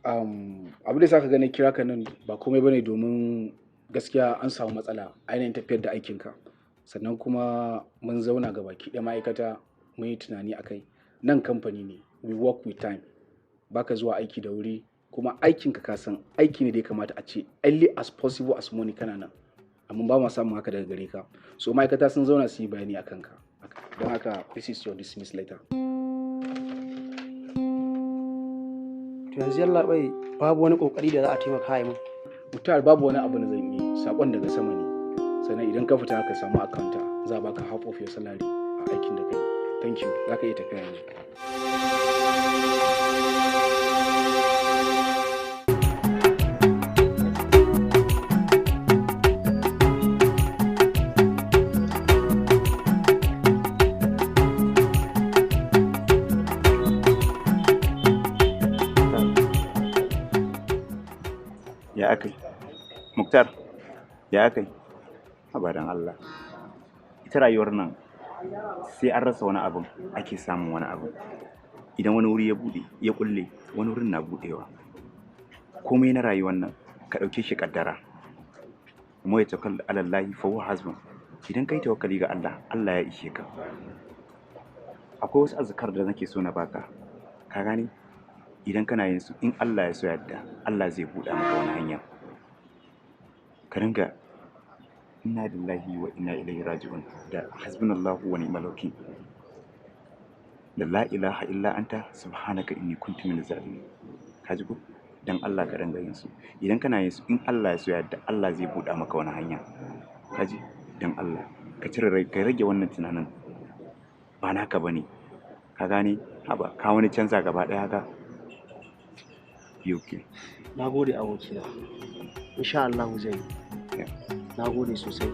Abu da saka ganin kira ka nan ba komai bane domin gaskiya an samu matsala ainihin tafiyar da aikinka. Sannan kuma mun zauna ga baki ɗaya ma'aikata mun yi tunani akai. Nan kamfani ne, we work with time. Baka zuwa aiki da wuri kuma aikinka ka san aiki ne da ya kamata a ce early as possible as money kana nan. Amma ba ma samun haka daga gare ka. So ma'aikata sun zauna su yi bayani a kanka. Don haka this is your dismiss letter. To yanzu yallaɓai babu wani ƙoƙari da za a taimaka min. Mutar babu wani abu da zan yi, sakon daga sama ne. Sannan idan ka fita ka samu akanta za a baka half of your salary a aikin da kai. Thank you, za ka iya tafiya yanzu. Ya akai? Muktar, ya akai? Haba dan Allah. Ita rayuwar nan sai an rasa wani abun ake samun wani abun. Idan wani wuri ya buɗe, ya kulle, wani wurin na buɗewa. Komai na rayuwar nan ka ɗauke shi ƙaddara. Mu ya tawakkal ala Allah fa huwa hasbuh. Idan kai tawakkali ga Allah, Allah ya ishe ka. Akwai wasu azkar da nake so na baka. Ka gane? Idan kana yin su, in Allah ya so yadda, Allah zai buɗa maka wani hanya. Ka ringa inna lillahi wa inna ilaihi raji'un da hasbunallahu wa ni'mal wakil. Da la ilaha illa anta subhanaka inni kuntu minaz zalimin. Ka ji ko? Dan Allah ka ringa yin su. Idan kana yin su, in Allah ya so yadda, Allah zai buɗa maka wani hanya. Ka ji? Dan Allah ka cire rai, ka rage wannan tunanin. Ba naka bane. Ka gane? Haba, ka wani canza gaba ɗaya haka? Okay. Na gode abokina. Insha Allahu zai yi. Na gode sosai.